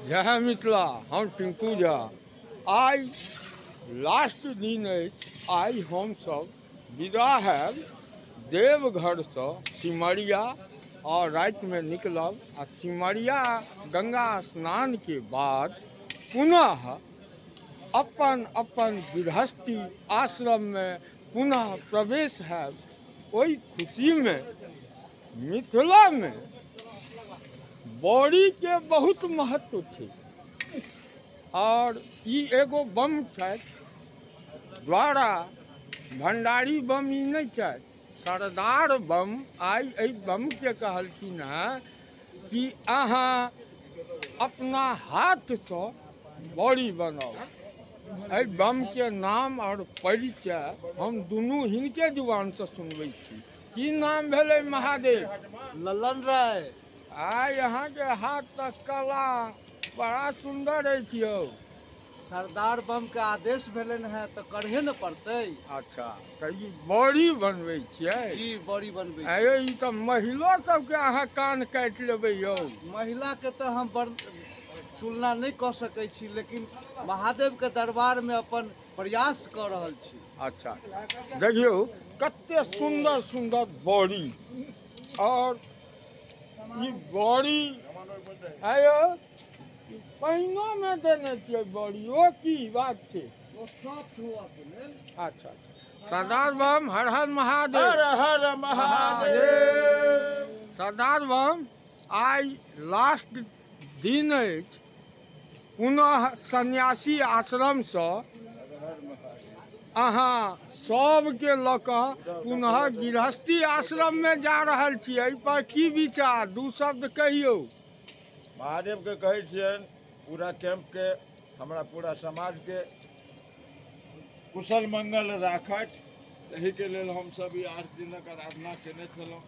जय मिथिला। हम टिंकू झा। आइ लास्ट दिन अछि। आइ हमसभ विदा हैब देवघरसँ सिमरिया और रातिमे निकलब आ सिमरिया गंगा स्नानके बाद पुनः अपन अपन गृहस्थी आश्रममे पुनः प्रवेश हैब। ओहि खुशीमे मिथिलामे बड़ीके बहुत महत्व छै और ई एगो बम छथि द्वारा भण्डारी बम ई नहि छथि, सरदार बम। आइ एहि बमके कहलखिन हेँ कि अहाँ अपना हाथसँ बड़ी बनाउ। एहि बमके नाम और परिचय हम दुनू हिनके जुबानसँ सुनबै छी। की नाम भेलै महादेव? ललन राय। आइ अहाँके हाथ तक कला बड़ा सुन्दर अछि यौ। सरदार बम के आदेश भेलनि हेँ तऽ करहे ने पड़तै। अच्छा, तऽ ई बड़ी बनबै छियै? जी, बड़ी बनबै छियै। आँय यौ, ई तऽ महिलो सबके अहाँ कान काटि लेबै यौ। महिला के तऽ हम बड़ तुलना नहि कऽ सकै छी, लेकिन महादेव के दरबार मे अपन प्रयास कऽ रहल छी। अच्छा, देखियौ कते सुन्दर सुन्दर बड़ी। और ई बड़ी आयो पानिओमे देने छियै बड़ी, ओ की बात छै? ओ सॉफ्ट हुअ के लेल। अच्छा। सरदार बम, हर हर महादेव। हर हर महादेव। सरदार बम, आइ लास्ट दिन अछि, पुनः सन्यासी आश्रमसँ अहाँ सबके लऽ कऽ पुनः गृहस्थी आश्रममे जा रहल छी, एहिपर की विचार? दू शब्द कहियौ। महादेवके कहै छियनि पूरा कैंपके, हमरा पूरा समाजके कुशल मंगल राखथि। एहिके लेल हमसभ ई 8 दिनक आराधना केने छलहुँ।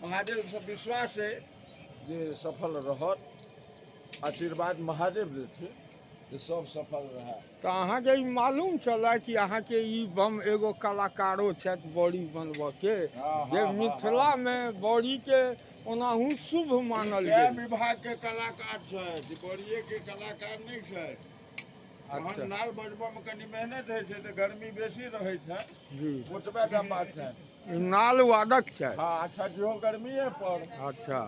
महादेवसँ विश्वास अइ जे सफल रहत। आशीर्वाद महादेव देथिन जे सब सफल रहए। तऽ अहाँके ई मालूम छलए कि अहाँके ई बम एगो कलाकारो छथि बड़ी बनबऽके, जे मिथिलामे बड़ीके ओनाहु शुभ मानल कए गेल? विभागके कलाकार छथि, बड़िएके कलाकार नहि छथि। तहन नाल बजबऽमे कनि मेहनत होइ छै तऽ गर्मी बेसी रहै छै जी, ओतबे टा बात छै। ई नाल वादक छथि। हँ, अच्छा, सेहो गर्मिए पर। अच्छा।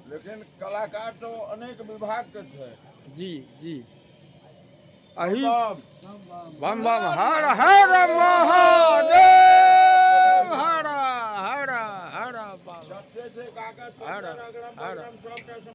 लेकिन कलाकार तऽ अनेक विभागके छै। जी जी। अही बम बम, हर हर महादेव, हर हर हर बाबा, जते छै कागज हर पत्तर अगरम हर बगरम सबटा।